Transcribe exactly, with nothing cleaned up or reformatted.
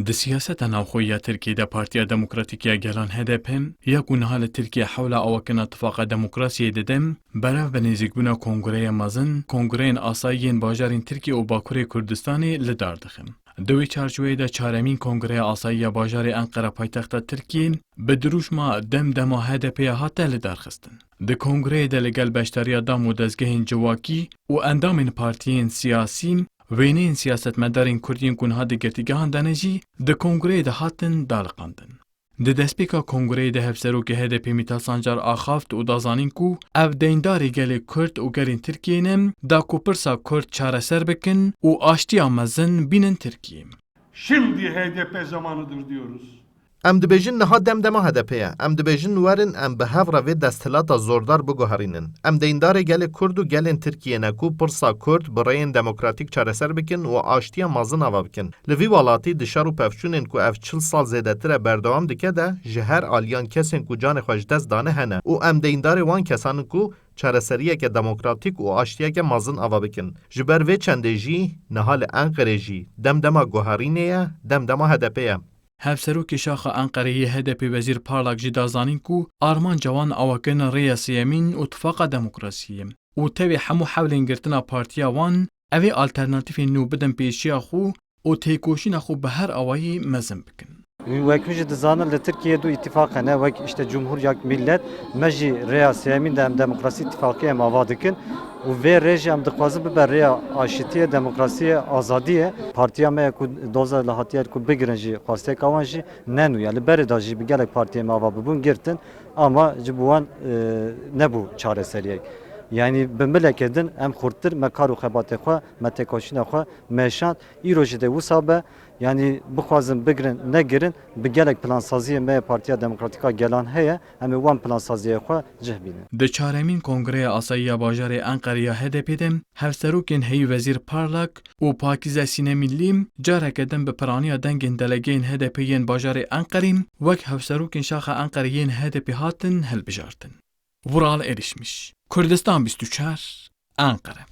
Di siyaseta navxwe ya Tirkiyê de Partiya Demokratîk ya Gelan H D P ya ku niha li Tirkiye hewla awakirina tifaqa demokrasiyê dide, berev bi nêzîkbûna kongreya mezin, kongreyên asayî yên bajarên Tirkiye û Bakurê Kurdistanê li dar dixe. Di wê çarçoveyê de çaremîn Kongreya Asayî ya Bajarê Enqere paytexta Tirkiyê bi dirûşma Dem dema H D P ya hate lidarxistin. Di kongreyê de li gel beşdariya dam û dezgehên civakî û endamên partiyên siyasî, wêneyên siyasetmedarên Kurd yên ku niha di girtîgehan de ne jî di kongreyê de hatin daliqandin. Di destpêka kongreyê de Hevserokê H D P Mîta Sancar axaft û da zanîn ku ev deyndarê gelê Kurd û gelên Tirkiyê ne, da ku pirsa Kurd çareser bikin û aştiya mezin bînin Tirkiyê. Şimdi H D P zamanıdır diyoruz. Em dibêjin niha dem dema H D P ye. Em dibêjin werin em bi hev re vê desthilata zordar biguherînin. Em deyndarê gelê Kurd û gelên Tirkiyê ne ku pirsa Kurd bi rêyên demokratîk çareser bikin û aştiya mezin ava bikin. Li vî welatî di şer û pevçûnên ku ev çil sal zêdetir e berdewam dike de ji her aliyan kesên ku canê xwe ji dest dane hene û em deyndarê wan kesan in ku çareseriyeke demokratîk û aştiyeke mezin ava bikin. Ji ber vê çendê jî niha li Enqerê jî dem dema guherînê ye, dem dema H D P ye. Hevserokê Şaxa Enqerê yê H D P Wezîr Parlak jî da zanîn ku armanca wan awakirina rêya sêyemîn û tifaqa demokrasiyê ye û tevî hemû hewlên girtina partiya wan, ev ê alternatîfên nû bidin pêşiya xwe û têkoşîna xwe bi her awayî mezin bikin. Wek hûn jî dizanin, li Tirkiyê du îtîfaq hene, wek işte Cumhur yak Millet, me jî rêya sêyemîn de em demokrasî îtîfaqê em ava dikin û vê rê jî em dixwazin bibe rêya aşitiyê, demokrasiyê, azadiyê. Partiya me ye ku doza li hatiye ku bigirin jî xwesteka wan jî ne nû ye. Li berê de jî bi gelek partiyê me ava bibûn girtin ama ji bo wan, e, nebû çareseriyek. Yanî bi mileke din em xurttir me kar û xebatê xwe, me têkoşîna xwe meşand. Îro jî dê wisa be, yanî bixwazin bigirin, negirin, bi gelek plansaziyê me yê Partiya Demokratîk a Gelan heye, em ê wan plansaziyê xwe cih bînin. Di çaremîn Kongreya Asayî ya Bajarê Enqerê ya H D P de hevserokên heyî Wezîr Parlak û Pakîze Sînemîllî careke din bi piraniya dengên delegeyên H D P yên bajarê Enqerê wek hevserokên Şaxa Enqerê yên H D P hatin hilbijartin. Vural Erişmiş, Kurdistan bîst û çar, Enqere.